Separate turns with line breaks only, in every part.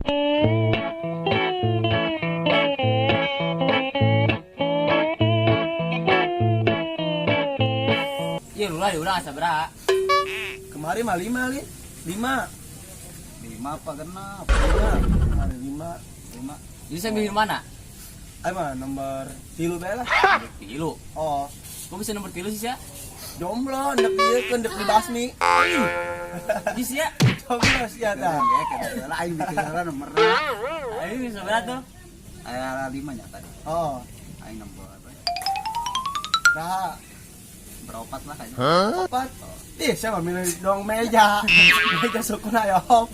Iya lurah di urang asa beraha.
Kemarin mah 5 lin. 5.
5 apa genap?
5. Kemarin 5.
5.
Jadi saya milih mana?
Ayo mah nomor 3 bae lah.
Tilu.
Oh,
Kok bisa nomor 3 sih sia?
Jomblo ndek ieu keun ndek dibasmi.
Jadi sia.
Jomblo sia tah.
Ya kada lah aing bikin salah nomor.
Ayo bisa berapa tuh?
Aya 5 nya tadi.
Oh,
Aing nomor apa?
nah,
Beropat lah kayaknya.
4. Ih, saya mah milih dong meja. Meja sukuna ya 4.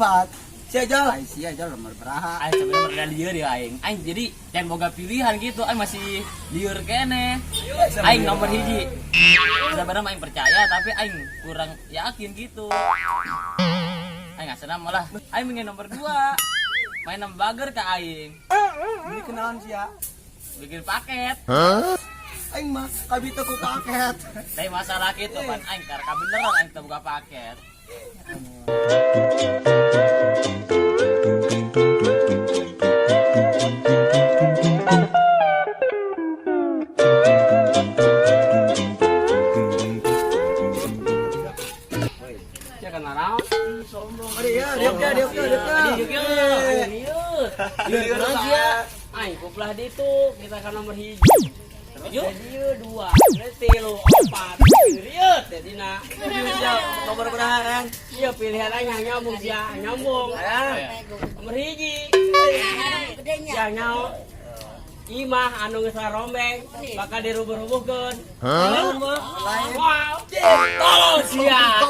Sia jol.
Aing sia aja nomor beraha.
Aing sebenarnya rada lieur ya aing. Aing jadi jangan boga pilihan gitu, aing masih lieur keneh. Aing nomor 1. Sebenarnya mah aing percaya tapi aing kurang yakin gitu. Aing nggak malah aing ingin nomor 2. Main nomor bager ke aing.
Ini kenalan sia.
Bikin paket.
Aing mah kabita ku paket.
Tapi masalah gitu pan aing karena beneran aing teu buka paket.
Sia kana naon?
Sombong. Aduh ya, diuk ya, diuk ya, diuk ya.
Diuk ya.
Lieur
Lieur aing kuplah ditu kita kan nomor 1.
Yuk.
Jadi 2, 3, 4. Rieu teh dina.
Nomor berapa kan?
Iya pilihan aing nyambung sia, nyambung. Nomor 1. Ya nyaho. Imah anu geus rombeng bakal dirubuh-rubuhkeun. Wow.
Tolong sia.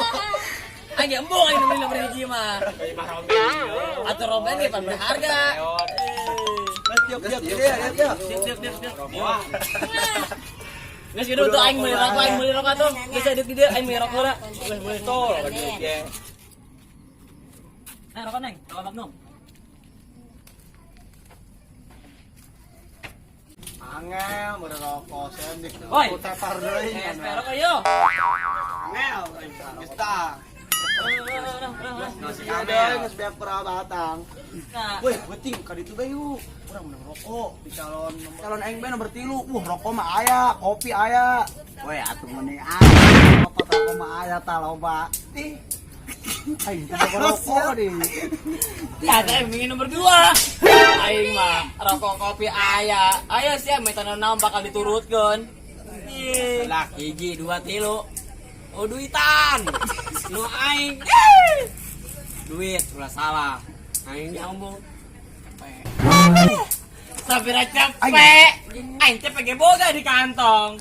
Aing ge embung aing nomor 1 mah.
Imah rombeng.
Atau rombeng ge pan berharga.
Diuk diuk diuk diuk.
Diuk diuk diuk diuk. Geus kitu tuh aing meuli rokok, aing meuli rokok tuh. Geus diuk di dieu aing meuli rokok lah.
Geus meuli tol ka dieu ge.
Nah, rokok neng, rokok Magnum.
Angel meuli rokok sendik.
Woi.
Tepar deui.
SP rokok yo.
Angel geus tah. Ada geus beak perabatan.
Nah,
Woi, penting ka ditu bae yuk. Urang menang rokok di calon nomor calon aing bae nomor 3. Wah, rokok mah aya, kopi aya.
Woi atuh mending aing rokok mah aya tah loba.
Ih. Aing teh rokok di.
ya teh ingin nomor 2. Aing mah rokok kopi aya. Ayo sia minta naon bakal diturutkeun. Ih.
Lah 1 2 3. Oh duitan. Nu aing. Duit ulah salah. Aing nyambung.
Sampai capek. Aing teh ge boga di kantong.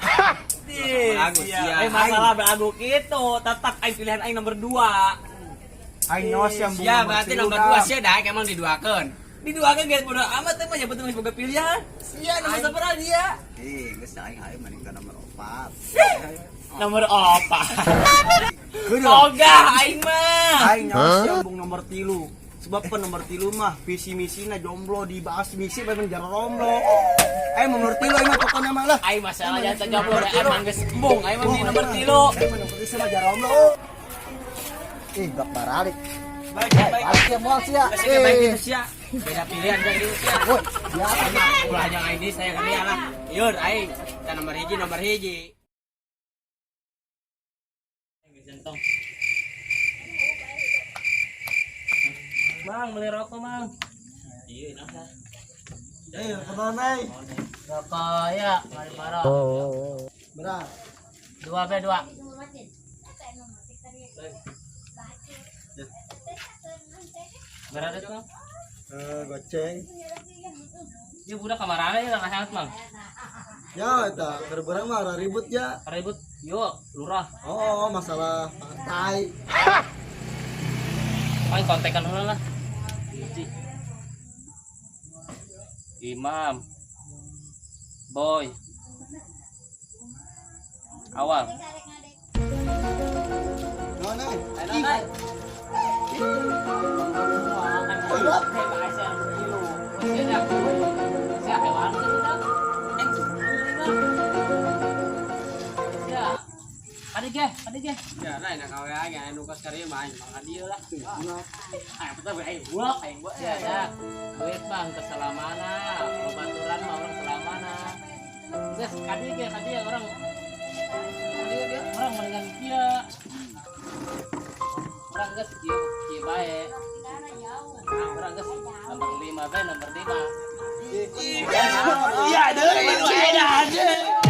Belagu sia.
Eh masalah belagu gitu, tetap aing pilihan aing nomor 2.
Aing nyos yang
Sia berarti nomor 2 sia daek emang diduakeun.
Diduakeun geus bodo amat teh mah nya penting geus boga pilihan. Sia nomor sabaraha dia?
Ih, geus aing aing mending ka nomor 4.
Nomor 4. Ogah aing mah.
Aing nyos yang bung nomor 3. Sebab pen nomor 3 mah visi misina jomblo dibahas misi memang jaro romblo. Aing nomor 3 aing mah pokoknya mah lah.
Aing masalah jangan jomblo aing mah geus embung aing mah nomor 3.
Aing mah nomor 3 mah jaro romblo.
Ih, bak baralik.
Baik baik.
Balik ya moal sia.
Baik gitu sia. Beda pilihan kan gitu sia.
Woi, biasa
Ulah jangan ini saya kerja lah. Yur aing kita nomor 1 nomor 1.
Mang, beli rokok, Mang. Iya, nah.
Eh, kemana aing?
Rokok ya, Marlboro.
Berat.
2 B 2. Berapa itu, Mang?
Goceng.
Ya budak kamarana ya nggak sehat, Mang.
Ya, eta keur mah ribut ya.
Ribut. Yo, lurah.
Oh, masalah partai.
Paling kontekan heula lah. Hiji. Imam. Boy. Awal.
Naon aing?
Ayo, Kadi ge, kadi ge.
Ya lain nak kawe aing anu kos kari mah aing mah dieu lah.
Aing pertama aing buak, aing buak ya ya. Duit mah teu salamana, babaturan mah urang salamana. Geus kadi ge, kadi ya urang. Kadi ge urang mendingan kieu. Urang geus kieu kieu bae. Urang geus nomor 5 bae, nomor 5.
Iya, deui. Iya, deui.